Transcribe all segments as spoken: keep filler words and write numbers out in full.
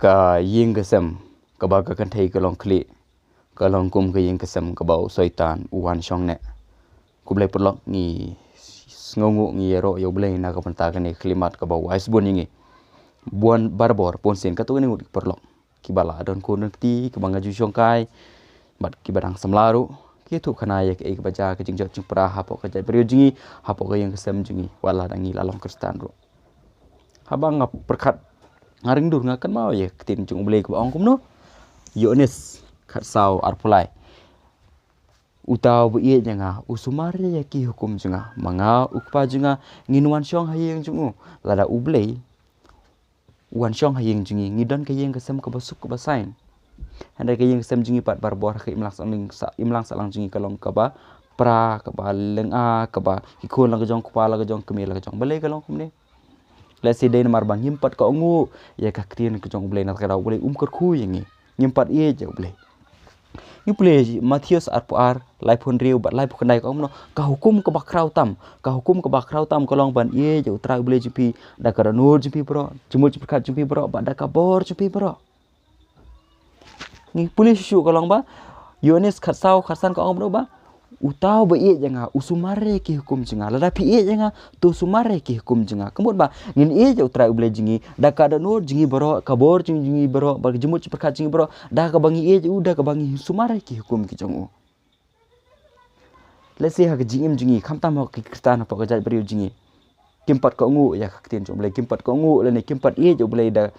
Ka ïing ka sem kaba ka kynthei ka long khlieh, ka long kum ka ïing ka sem kaba u Soitan u wan shong neh. Khublei paralok, ngi sngewnguh, ngi ïaroh ïa U Blei na ka bynta kane ka khyllipmat kaba u ai sbun ïa ngi. Bun barabor, bun sien katto katne ngut ki paralok kiba la don khun don kti, kiba nga ju shongkai bad kiba dang samla ruh, ki ïathuh khana ïa kaei kaba jia, ka jingjot jingpra hapoh ka jaitbynriew jong ngi, hapoh ka ïing ka sem jong ngi, wat la dang ngi la long Khristan ruh. Haba nga pyrkhat, nga ring dur, nga kynmaw ïa ka ktien jong U Blei kaba ong kumno. Ïoannis khatsaw arphew lai. Uta uba ïeit ïa nga u sumar ïa ki hukum jong nga. Ma nga u Kpa jong nga ngin wan shong ha ïing jong u. Lada U Blei u wan shong ha ïing jong ngi, ngi don ka ïing ka sem kaba suk kaba saiñ. Hynrei ka ïing ka sem jong ngi pat barabor ha ka imlang sahlang, sa-, imlang sahlang jong ngi ka long kaba pra, kaba lynga, kaba ki khun la ka jong, kpa la ka jong, kmie la ka jong. Balei ka long kumne? Lehse dei namar ba ngim pat kohnguh ïa ka ktien ka jong U Blei, na kata ka daw U Blei um kyrkhu ïa ngi. Ngim pat ïeit ïa U Blei. Ngi pule Mathaios arphew ar, laiphew hynriew bad laiphew khyndai, ka ong kumno, ka hukum kaba khraw tam, ka hukum kaba khraw tam ka long ban ïeit ïa U Trai U Blei jong phi da ka dohnud jong phi baroh, jingmut jingpyrkhat jong phi baroh, bad da ka bor jong phi baroh. Ngi pule shuh shuh ka long ba Ïoannis khatsaw khatsan ka ong kumno ba, uta uba ïeit ïa nga u sumar ïa ki hukum jong nga. Lada phi ïeit ïa nga, to sumar ïa ki hukum jong nga. Ka mut ba ngin ïeit ïa U Trai U Blei jong ngi da ka dohnud jong ngi baroh, ka bor jong ngi baroh, bad ka jingmut jingpyrkhat jong ngi baroh, da kaba ngi ïeit ïa u, da kaba ngi sumar ïa ki hukum ki jong u. Lehse ha ka jingim jong ngi, khamtam ha ki Khristan hapoh ka jaitbynriew jong ngi, kim pat kohnguh ïa ka ktien jong U Blei, kim pat kohnguh lane kim pat ïeit ïa U Blei da,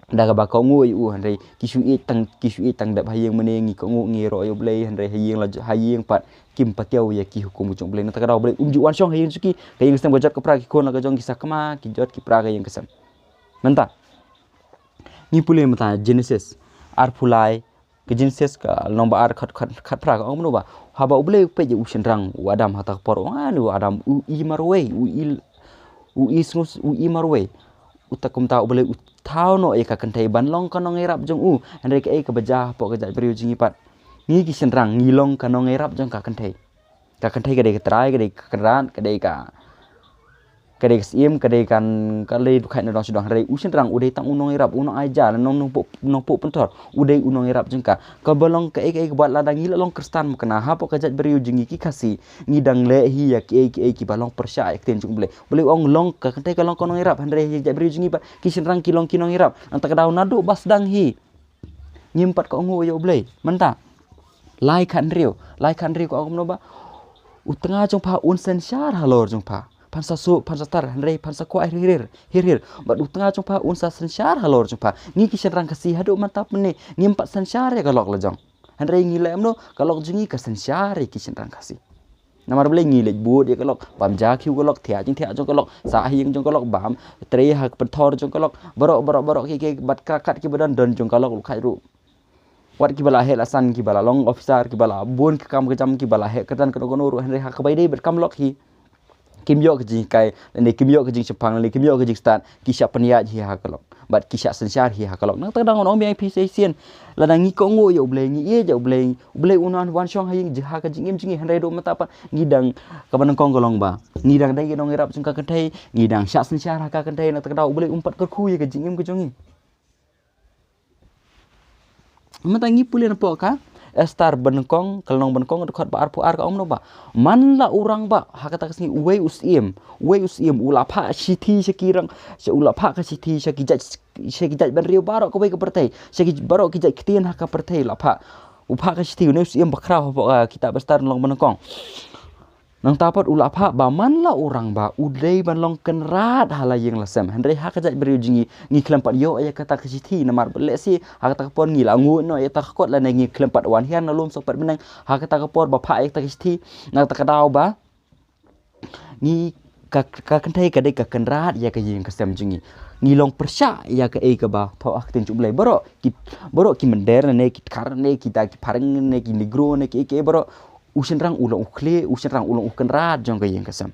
da kaba kohnguh ïa u. Hynrei ki shu ïeit tang, ki shu ïeit tang dep ha ïing mane, ngi kohnguh, ngi ïaroh ïa U Blei, hynrei ha ïing la, ha ïing pat kim pat ïeit ïa ki hukum jong U Blei. Na kata ka daw U Blei um ju wan shong ha ïing jong ki, ka ïing ka sem ka jot ka pra, ki khun la ka jong ki sakma, ki jot ki pra ka ïing ka sem. Mynta ngi pule mynta Genesis arphew lai, ka Genesis ka lynnong ba ar, khat, khat, khatphra, ka ong kumno ba, haba U Blei u peit ïa u shynrang u Adam ha kata ka por, u ong, ani u Adam u i marwei, u i, u i sngew, u i marwei. Uta kumta U Blei u thaw noh ïa ka kynthei ban long ka nongïarap jong u. Hynrei kaei kaba jia hapoh ka jaitbynriew jong ngi pat? Ngi ki shynrang ngi long ka nongïarap jong ka kynthei. Ka kynthei ka dei ka trai, ka dei ka kynrad, ka dei ka, ka dei ka syiem, ka dei ka, ka dei dukhain na dong sha dong. Hynrei u shynrang u dei tang u nongïarap, u nongaïa, nong, nongpyut, nongpyut pynthor. U dei u nongïarap jong ka. Kaba long kaei kaei kaba lada ngi la long Khristan, ma kane hapoh ka jaitbynriew jong ngi ki Khasi, ngi dang leh hi ïa kiei kiei kiba long pyrshah ïa ka ktien jong U Blei. U Blei u ong long, ka kynthei ka long ka nongïarap, hynrei ha jaitbynriew jong ngi pat ki shynrang ki long ki nongïarap. Na kata ka daw naduh ba sdang hi, ngim pat kohnguh ïa U Blei. Mynta lai khathynriew, lai khathynriew ka ong kumno ba, u tnga jong pha un synshar halor jong pha. Phan sa suk, phan sa tar, hynrei phan sa kwah hir hir, hir hir. Bad u tnga jong pha un sa synshar halor jong pha. Ngi ki shynrang Khasi haduh mynta mynne ngim pat synshar ïa ka lok la jong. Hynrei ngi leh kumno, ka lok jong ngi ka synshar ïa ki shynrang Khasi. Namar balei? Ngi leit bud ïa ka lok, bam ja khiew ka lok, thiah jingthiah jong ka lok, sah ha ïing jong ka lok, bam trei ha ka pynthor jong ka lok, baroh baroh baroh kiei kiei, bad ka kat kiba don don jong ka lok ruh. Wat kiba la heh la san, kiba la long officer, kiba la bun ka kam ka jam, kiba la heh kyrdan kano kano ruh, hynrei ha kaba ïadei bad kam lok hi, kim ïoh ka jinghikai lane kim ïoh ka jingshemphang lane kim ïoh ka jingstad, ki shah pynïaid hi ha ka lok bad ki shah synshar hi ha ka lok. Na kata ka daw ngan ong biang ïa phi sa shisien, lada ngi kohnguh ïa U Blei, ngi ïeit ïa U Blei, U Blei un wan shong ha ïing, ha ka jingim jong ngi. Hynrei haduh mynta pat ngi dang, kaba nyngkong ka long ba ngi dang dei ki nongïarap jong ka kynthei, ngi dang shah synshar ha ka kynthei. Na kata ka daw U Blei um pat kyrkhu ïa ka jingim ka jong ngi. Mynta ngi pule napoh ka Esther banyngkong, ka lynnong banyngkong, dkhot ba arphew ar, ka ong kumno ba, man la u rangbah ha kata ka sngi, uwei u syiem, uwei u syiem u la phah shithi sha ki rang, sha, u la phah ka shithi sha ki jait, sha ki jaitbynriew baroh kawei ka pyrthei, sha ki baroh ki jait ktien ha ka pyrthei la phah. U phah ka shithi, une u syiem bakhraw hapoh ka kitab Esther lynnong banyngkong. Nangta pat u la phah ba man la u rangbah u dei ban long kynrad ha la ïing la sem. Hynrei ha ka jaitbynriew jong ngi, ngi khlem pat ïoh ïa kata ka shithi, namar ba lehse ha kata ka por ngi la nguh noh ïa kata ka kot, lane ngi khlem pat wan hiar na lum soh pat bneng. Ha kata ka por ba phah ïa kata ka shithi, na kata ka daw ba ngi, ka, ka kynthei ka dei ka kynrad ïa ka ïing ka sem jong ngi. Ngi long pyrshah ïa kaei kaba thoh ha ka ktien jong U Blei. Baroh ki, baroh ki mynder ne ki dkhar ne ki da ki phareng ne ki negro ne kiei kiei baroh, u shynrang u long u khlieh, u shynrang u long u kynrad jong ka ïing ka sem.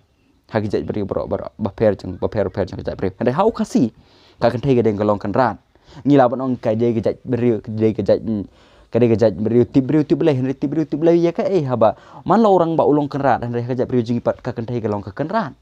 Ha ki jaitbynriew baroh, baroh, bapher jong, bapher, bapher jong ka jaitbynriew. Hynrei ha u Khasi, ka kynthei ka dei ka long kynrad. Ngi lah ban ong ka dei ka jaitbynriew, ka dei ka jait, ka dei ka jaitbynriew tip briew tip Blei, hynrei tip briew tip Blei ïa kaei haba man la u rangbah u long kynrad, hynrei ha ka jaitbynriew jong ngi pat ka kynthei ka long ka kynrad.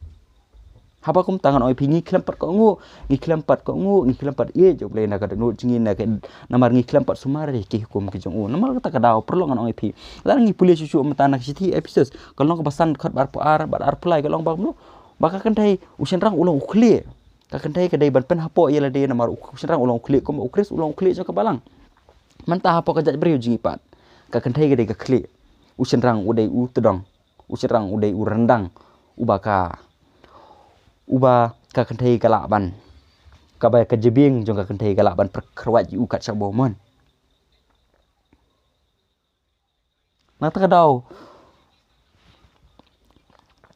Haba kumta ngan ong ïa phi, ngi khlem pat kohnguh, ngi khlem pat kohnguh, ngi khlem pat ïeit ïa U Blei na ka dohnud jong ngi, na ka, namar ngi khlem pat sumar ïa ki hukum ki jong u. Namar kata ka daw paralok ngan ong ïa phi, lada ngi pule shuh shuh mynta na ka shithi Ephesos, ka lynnong kaba san, dkhot ba arphew ar bad arphew lai, ka ong ba kumno, ba ka kynthei, u shynrang u long u khlieh. Ka kynthei ka dei ban pynhapoh ïa lade, namar u shynrang u long u khlieh kumba u Khrist u long u khlieh jong ka balang. Mynta hapoh ka jaitbynriew jong ngi pat, ka kynthei ka dei ka khlieh, u shynrang u dei u tdong, u shynrang u dei u ryndang, uba ka, uba ka kynthei ka lah ban, kaba ka jabieng jong ka kynthei ka lah ban pyrkhat ïa u kat shaba u mon. Na kata ka daw,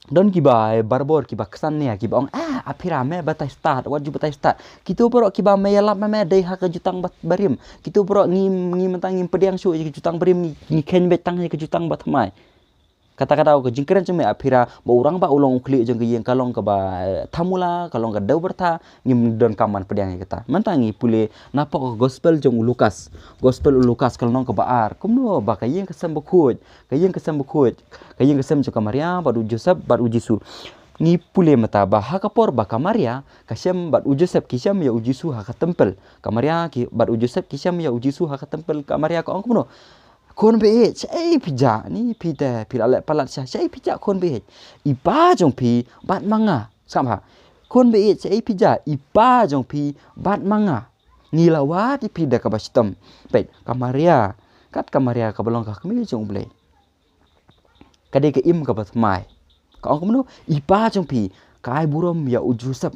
don kiba, eh, barabor kiba ksan ïa, kiba ong, "Ah, Aphira, me batai stad, wat ju batai stad." Kito baroh kiba me ïalap ma me dei ha ka jutang ba, barim. Kito baroh ngi, ngi mynta ngim pdiang shuh ïa ka jutang barim, ngi, ngi kheiñ beit tang ïa ka jutang bathymmai. Kata ka daw ka jingkren jong me Aphira, ba u rangbah u long u khlieh jong ka ïing, ka long kaba, eh, thamula, ka long ka dewbyrtha, ngim donkam ban pdiang ïa kata. Mynta ngi pule napoh ka gospel jong u Lukas. Gospel u Lukas ka lynnong kaba ar. Kumno ba ka ïing ka sem bakhuid, ka ïing ka sem bakhuid, ka ïing ka sem jong ka Maria bad u Joseph bad u Jisu. Ngi pule mynta ba ha ka por ba ka Maria ka shem bad u Joseph ki shem ïa u Jisu ha ka templ. Ka Maria ki, bad u Joseph ki shem ïa u Jisu ha ka templ, ka Maria ka ong kumno? "Khun baieit, shaei phi jah, ni phi te phi la leh palat sha, shaei phi jah khun baieit? I pa jong phi bad ma nga." Sngap ha. "Khun baieit, shaei phi jah, i pa jong phi bad ma nga. Ngi la wad ïa phi da kaba shitom." Peit, ka Maria, kat ka Maria kaba long ka kmie jong U Blei, ka dei ka im kaba thymmai. Ka ong kumno? "I pa jong phi, ka ai burom ïa u Joseph.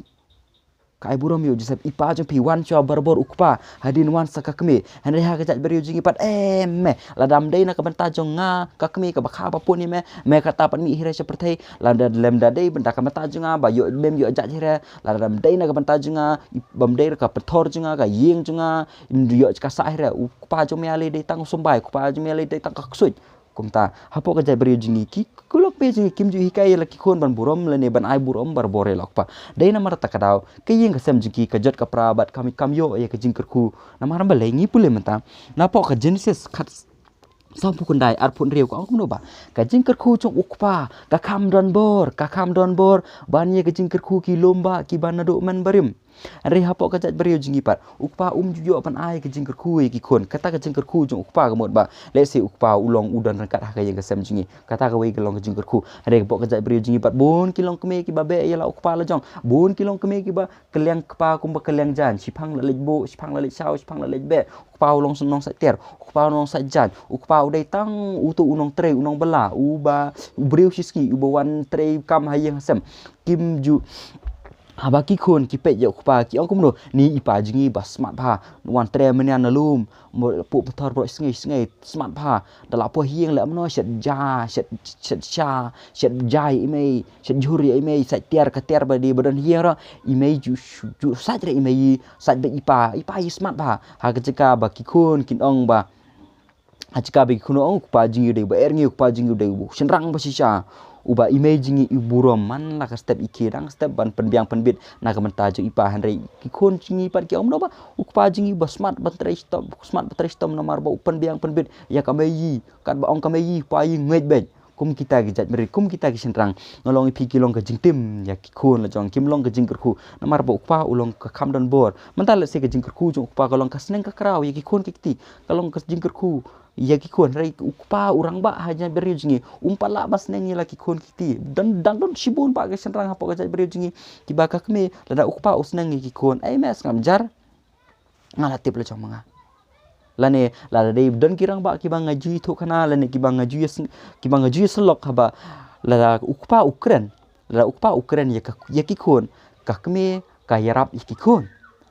Ka ai burom ïa u Joseph, i pa jong phi, wan shuwa barabor u kpa, hadien wan sa ka kmie." Hynrei ha ka jaitbynriew jong ngi pat, eh, me, lada ym dei na ka bynta jong nga ka kmie kaba kha ba pun ïa me, me kata pat mih hi re sha pyrthei. Lada lem da dei bynta ka bynta jong nga ba ïoh bym ïoh jait hi re, lada ym dei na ka bynta jong nga, bym dei ka pynthor jong nga, ka ïing jong nga, ym ïoh ka sah hi re, u kpa jong me ale dei tang u symbai, u kpa jong me ale dei tang ka ksuid. Kumta hapoh ka jaitbynriew jong ngi, ki, ki lok pe jong ngi kim ju hikai ïa la ki khun ban burom lane ban ai burom barabor ïa la u kpa. Dei namar kata ka daw ka ïing ka sem jong ki ka jot ka pra bad kam, kam ïoh ïa ka jingkyrkhu. Namar balei? Ngi pule mynta napoh ka Genesis khat, sawphew khyndai, arphew hynriew, ka ong kumno ba ka jingkyrkhu jong u kpa ka kham don bor, ka kham don bor ban ïa ka jingkyrkhu ki lum bah kiba naduh mynbarim. Hynrei hapoh ka jaitbynriew jong ngi pat, u kpa um ju ïoh ban ai ka jingkyrkhu ïa ki khun. Kata ka jingkyrkhu jong u kpa ka mut ba, let's say u kpa u long u don ryngkat ha ka ïing ka sem jong ngi, kata kawei ka long ka jingkyrkhu. Hynrei hapoh ka jaitbynriew jong ngi pat, bun ki longkmie kiba beh ïa la u kpa la jong, bun ki longkmie kiba kylliang kpa kumba kylliang jaiñ, shiphang la leit buh, shiphang la leit shaw, shiphang la leit beh. U kpa u long shnong sait tiar, u kpa u long sait jaiñ, u kpa u dei tang uto u nongtrei, u nongbylla, uba, u briew shisngi uba wan trei kam ha ïing ha sem. Kim ju, haba ki khun ki peit ïa u kpa ki ong kumno? Ni i pa jong ngi ba smat bha, wan trei mynne na lum, mo, puh pathor baroh sngi sngi, smat bha. Da la poi ha ïing leh kumno? Shet ja, shet, shet sha, shet ja ïa i mei, shet jhur ïa i mei, sait tiar ka tiar ba dei ba don ha ïing ruh, i mei ju, ju sait re i mei, sait beit i pa, i pa i smat bha. Ha ka jaka ba ki khun kin ong ba, ha jaka ba ki khun ong u kpa jong ngi u dei ba er ngi, u kpa jong ngi u dei u shynrang ba shisha. Uba i mei jong ngi i burom man la ka step i khie dang step ban pynbiang pynbit na ka bynta jong i pa. Hynrei ki khun jong ngi pat ki ong kumno ba u kpa jong ngi ba smat ban trei shitom, smat ban trei shitom namar ba u pynbiang pynbit ïa ka mei i, katba ong ka mei i, pa i ngeit beit. Kum kita ki jaitbynriew, kum kita ki shynrang, nga ong ïa phi ki long ka jingtim ïa ki khun la jong, kim long ka jingkyrkhu. Namar ba u kpa u long ka kham don bor. Mynta let's say ka jingkyrkhu jong u kpa ka long ka sneng ka kraw ïa ki khun ki kti, ka long ka jingkyrkhu ïa ki khun. Hynrei u kpa u rangbah ha jaitbynriew jong ngi um pat lah ban sneng ïa la ki khun ki kti. Don, dang don shibun bah ki shynrang hapoh ka jaitbynriew jong ngi kiba ka kmie, lada u kpa u sneng ïa ki khun, ei me sngap jar, nga la tip la jong ma nga. Lane lada dei don ki rangbah kiba nga ju ïathuh khana, lane kiba nga ju ïa sn-, kiba nga ju ïa syllok haba lada u kpa u kren, lada u kpa u kren ïa ka, ïa ki khun, ka kmie ka ïarap ïa ki khun.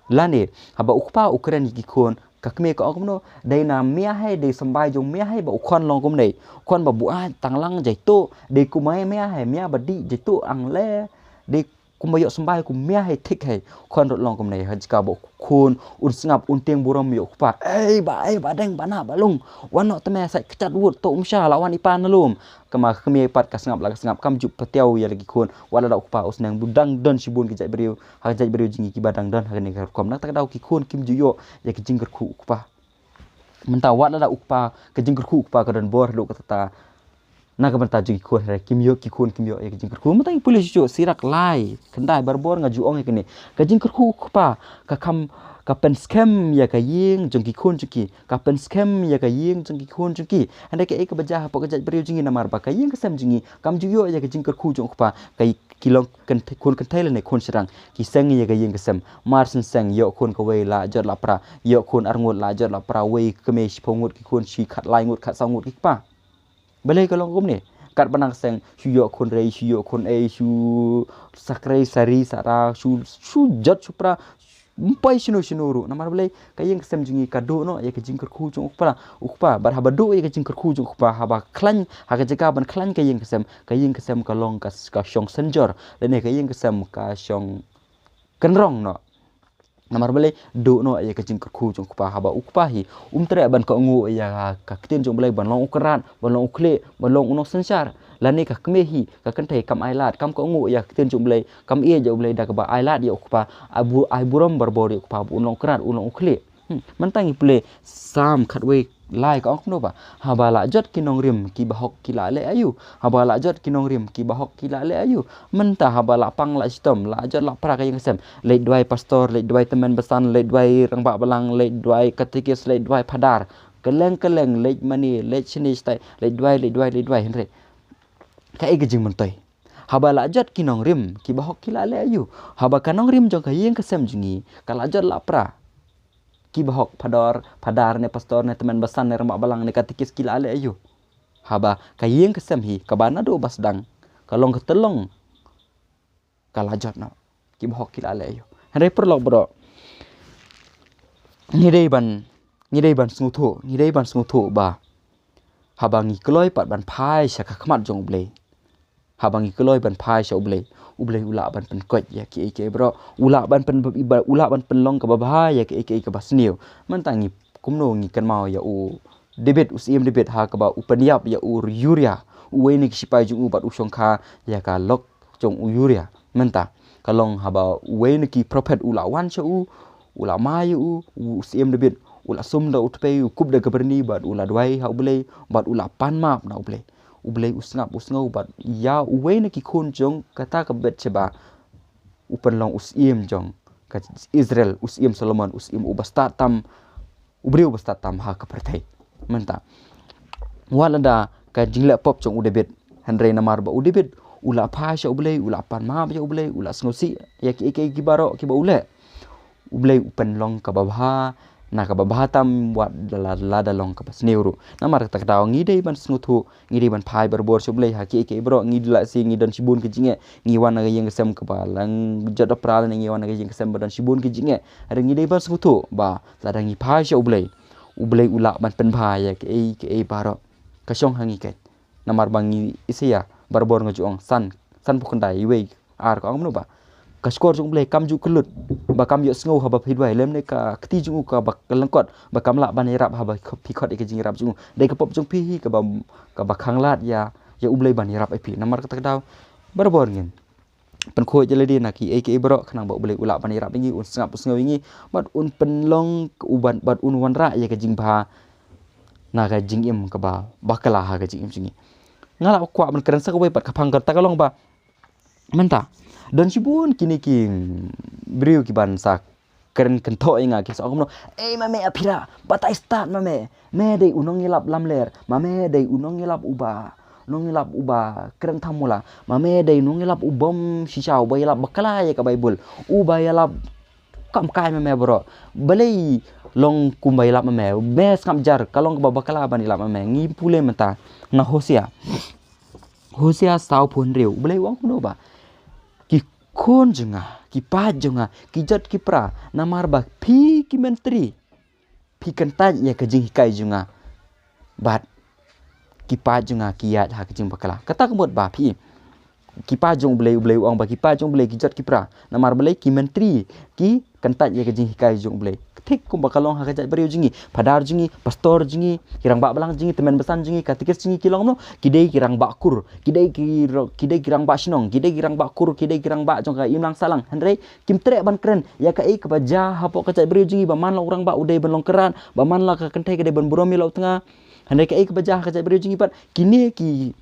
Lane haba u kpa u kren ïa ki khun, ka kmie ka ong kumno? Dei na mia hi, dei symbai jong mia hi ba u khon long kumne. U khon ba buaid tang lang jaituh, dei kumai mia hi, mia ba dih jaituh ang le, dei kumba ïoh symbai kum mia hi thik hi. U khon ruh long kumne, ha jaka ba u khun un sngap, un tieng burom ïa u kpa. Ei bah, ei bah deng, bah nah, bah lung, wan noh te me, sait kjat wut, to um sha, la wan i pa na lum. Kama ka kmie pat ka sngap la ka sngap, kam ju patiaw ïa la ki khun. Wat lada u kpa u sneng. Bun, dang don shibun ki jaitbynriew ha ka jaitbynriew jong ngi kiba dang don ha kane ka rukom. Na kata ka daw ki khun kim ju ïoh ïa ki jingkyrkhu u kpa. Mynta wat lada u kpa, ka jingkyrkhu u kpa ka don bor haduh katta, Na ka bynta jong ki khun, hynrei kim ïoh, ki khun kim ïoh ïa ka jingkyrkhu. Mynta ngi pule shuh shuh, Sirak lai khyndai, barabor nga ju ong ïa kane. Ka jingkyrkhu u kpa ka kham, ka pynskhem ïa ka ïing jong ki khun jong ki, ka pynskhem ïa ka ïing jong ki khun jong ki. Hynrei kaei kaba jia hapoh ka jaitbynriew jong ngi, namar ba ka ïing ka sem jong ngi kam ju ïoh ïa ka jingkyrkhu jong u kpa, ka ki long kynthei, khun kynthei lane khun shynrang, ki seng ïa ka ïing ka sem. Mar shen seng, ïoh khun kawei la jot la pra, ïoh khun arngut la jot la pra, wei kmie shiphew ngut ki khun, shi khatlai ngut, khatsaw ngut ki kpa. Balei ka long kumne? Katba nang seng, shu ïoh khun rei, shu ïoh khun ei, shu sakrei, sari, sara, shu, shu jot, shu pra, ym poi shano shano ruh. Namar balei, ka ïing ka sem jong ngi ka duh noh ïa ka jingkyrkhu jong u kpa, u kpa. Bad haba duh ïa ka jingkyrkhu jong u kpa, haba khlaiñ, ha ka jaka ban khlaiñ ka ïing ka sem, ka ïing ka sem ka long ka, ka shong synjor, lane ka ïing ka sem ka shong kynrong noh. Namar balei, duh noh ïa ka jingkyrkhu jong u kpa. Haba u kpa hi um treh ban kohnguh ïa ka ktien jong u Blei, ban long u kynrad, ban long u khlieh, ban long u nongsynshar. Lane ka kmie hi, ka kynthei, kam ailad, kam kohnguh ïa ka ktien jong u Blei, kam ïeit ïa u Blei, da kaba ailad ïa u kpa, ai bu-, ai burom barabor ïa u kpa ba un long u kynrad, un long u khlieh. Hmm. Mynta ngi pule Salm khatwei lai, ka ong kumno ba, haba la jot ki nongrim kiba hok ki la leh aïu? Haba la jot ki nongrim kiba hok ki la leh aïu? Mynta haba la pang la shitom, la jot la pra ka ïing ka sem, leit duwai pastor, leit duwai tymmen basan, leit duwai rangbah balang, leit duwai katikis, leit duwai phadar, kylleng kylleng, leit mane, leit shane shatai, leit duwai, leit duwai, leit duwai, hynrei kaei ka jingmyntoi? Haba la jot ki nongrim kiba hok ki la leh aïu? Haba ka nongrim jong ka ïing ka sem jong ngi ka la jot la pra, kiba hok, phadar, phadar ne pastor ne tymmen basan ne rangbah balang ne katikis, ki la leh aïu? Haba ka ïing ka sem hi kaba naduh ba sdang ka long ka tyllong, ka la jot noh, kiba hok ki la leh aïu? Hynrei paralok baroh, ngi dei ban, ngi dei ban sngewthuh, ngi dei ban sngewthuh ba haba ngi kloi pat ban phai sha ka khmat jong u Blei, haba ngi kloi ban phai sha u Blei, u Blei u lah ban pynkoit ïa kiei kiei baroh, u lah ban pyn, u lah ban pynlong kaba bha ïa kiei kiei kaba sniew. Mynta ngi, kumno ngi kynmaw ïa u David, u syiem David, ha kaba u pynïap ïa u Uriah, uwei na ki sipai jong u, bad u shongkha ïa ka lok jong u Uriah. Mynta ka long haba uwei na ki prophet u la wan sha u, u la mai ïa u, u syiem David u la sum da u tpei, u kup da ka byrni, bad u la duwai ha u Blei, bad u la pan map na u Blei. U Blei u sngap, u sngew, bad ïa uwei na ki khun jong kata ka Bathsheba u pynlong u syiem jong ka Israel, u syiem Solomon, u syiem uba stad tam, u briew uba stad tam ha ka pyrthei. Mynta, wat lada ka jingleh pop jong u David, hynrei namar ba u David u la phai sha u Blei, u la pan map ïa u Blei, u la sngewsih ïa kiei kiei kiba baroh kiba u leh, u Blei u pynlong kaba bha, na kaba bha tam, wat la, lada long kaba sniew ruh. Namar kata ka daw ngi dei ban sngewthuh, ngi dei ban phai barabor sha u Blei ha kiei kiei baroh. Ngi dei, lehse ngi don shibun ki jingeh, ngi wan na ka ïing ka sem kaba la jot la pra, lane ngi wan na ka ïing ka sem ba don shibun ki jingeh, hynrei ngi dei ban sngewthuh ba lada ngi phai sha u Blei, u Blei u lah ban pynbha ïa kiei kiei baroh. Ka shong ha ngi keiñ. Namar ba ngi, Isaïah, barabor nga ju ong, san, sanphew khyndai, wei, ar, ka ong kumno ba, ka shkor jong u Blei kam ju kyllut, ba kam ïohsngew haba phi duwai, lymne ka kti jong u kaba lyngkot, ba kam lah ban ïarap haba phi khot ïa ka jingïarap jong u. Dei ka pop jong phi hi kaba, kaba khanglad ïa, ïa u Blei ban ïarap ïa phi. Namar kata ka daw, barabor ngin pynkhuid ïa lade na kiei kiei baroh, khnang ba u Blei u lah ban ïarap ïa ngi, un sngap, un sngew ïa ngi, bad un pynlong, u ban, bad un wanrah ïa ka jingbha na ka jingim kaba bakla ha ka jingim jong ngi. Nga la kwah ban kren sa kawei pat ka phang, kata ka long ba mynta don shibun kine ki briew kiban sa kren kynthoh ïa nga, ki sa ong kumno, "Ei ma me, a phi la batai stad ma me. Me dei u nongïalap lamler, ma me dei u nongïalap uba, nongïalap uba kren thamula. Ma me dei nongïalap u bym shisha, uba ïalap bakla ïa ka Baibl, uba ïalap kam kai ma me baroh. Balei long kumba ïalap ma me? Me sngap jar, ka long kaba bakla ban ïalap ma me." Ngi pule mynta na Hosea. Hosea sawphew hynriew, u Blei u ong kumno ba, ki khun jong nga, ki paid jong nga, ki jot ki pra, namar ba phi ki myntri phi kyntait ïa ka jinghikai jong nga, bad ki paid jong nga ki ïaid ha ka jingbakla. Kata ka mut ba phi, ki paid jong u Blei, u Blei u ong ba ki paid jong u Blei ki jot ki pra, namar balei? Ki myntri ki kyntait ïa ka jinghikai jong u Blei. Thik kumba ka long ha ka jaitbynriew jong ngi, phadar jong ngi, pastor jong ngi, ki rangbah balang jong ngi, tymmen basan jong ngi, katikis jong ngi, ki long kumno? Ki dei ki rangbah kur, ki dei ki ro-, ki dei ki rangbah shnong, ki dei ki rangbah kur, ki dei ki rangbah jong ka imlang sahlang. Hynrei kim treh ban kren ïa kaei kaba jia hapoh ka jaitbynriew jong ngi, ba man la u rangbah u dei ban long kynrad, ba man la ka kynthei ka dei ban burom ïa la u tnga. Hynrei kaei kaba jia ha ka jaitbynriew jong ngi pat, kine ki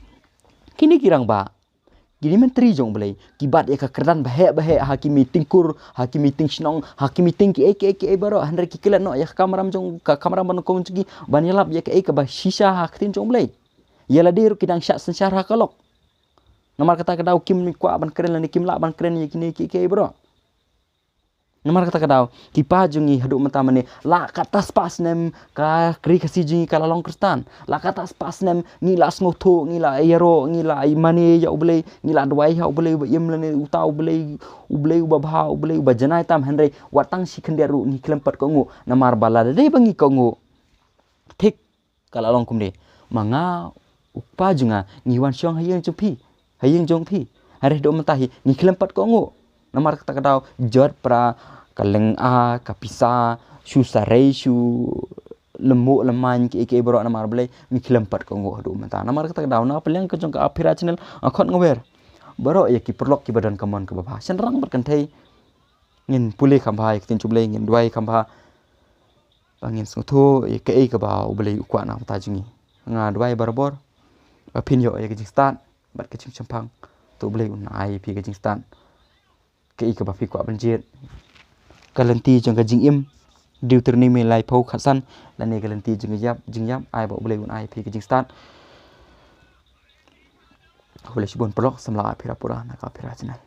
Kine ki rangbah, kine ki myntri jong U Blei, ki bat ïa ka kyrdan baheh baheh ha ki meeting kur, ha ki meeting shnong, ha ki meeting kiei kiei kiei baroh, hynrei ki klet noh ïa ka kamram jong, ka kamram ban kong jong ki, ban ïalap ïa kaei kaba shisha ha ka ktien jong U Blei. Ïa lade ruh ki dang shah synshar ha ka lok. Namar kata ka daw kim kwah ban kren lane kim lah ban kren ïa kine kiei kiei baroh. Namar kata ka daw, ki pa jong ngi haduh mynta mynne, la katta spah snem ka Ri Khasi jong ngi ka la long Khristan. La katta spah snem ngi la sngewthuh, ngi la ïaroh, ngi la ïa mane ïa U Blei, ngi la duwai ha U Blei uba im lane uta U Blei, U Blei uba bha, U Blei uba janai tam, hynrei wat tang shi khyndiat ruh ngi khlem pat kohnguh. Namar ba lada dei ba ngi kohnguh, thik ka la long kumne. Ma nga, u kpa jong nga, ngi wan shong ha ïing jong phi, ha ïing jong phi. Hynrei haduh mynta hi ngi khlem pat kohnguh. Namar kata ka daw, jot pra, ka lynga, ka pisa, shu sarei, shu lymmuh lymman kiei kiei baroh namar balei, ngi khlem pat kohnguh haduh mynta. Namar kata ka daw, na ka pliang ka jong ka Aphira Channel, nga khot nga wer baroh ïa ki paralok kiba don ka mon kaba bha. Shynrang bad kynthei, ngin pule kham bha ïa ka ktien jong U Blei, ngin duwai kham bha ba ngin sngewthuh ïa kaei kaba U Blei u kwah na ka bynta jong ngi. Nga duwai barabor ba phin ïoh ïa ka jingstad bad ka jingshemphang. To U Blei un ai ïa phi ka jingstad, kaei kaba phi kwah ban jied. Ka lynti jong ka jingim, Deuteronomi laiphew khatsan, lane ka lynti jong ka ïap, jingïap, ai ba U Blei un ai ïa phi ka jingstad. Khublei shibun paralok, samla Aphira pura na ka Aphira Channel.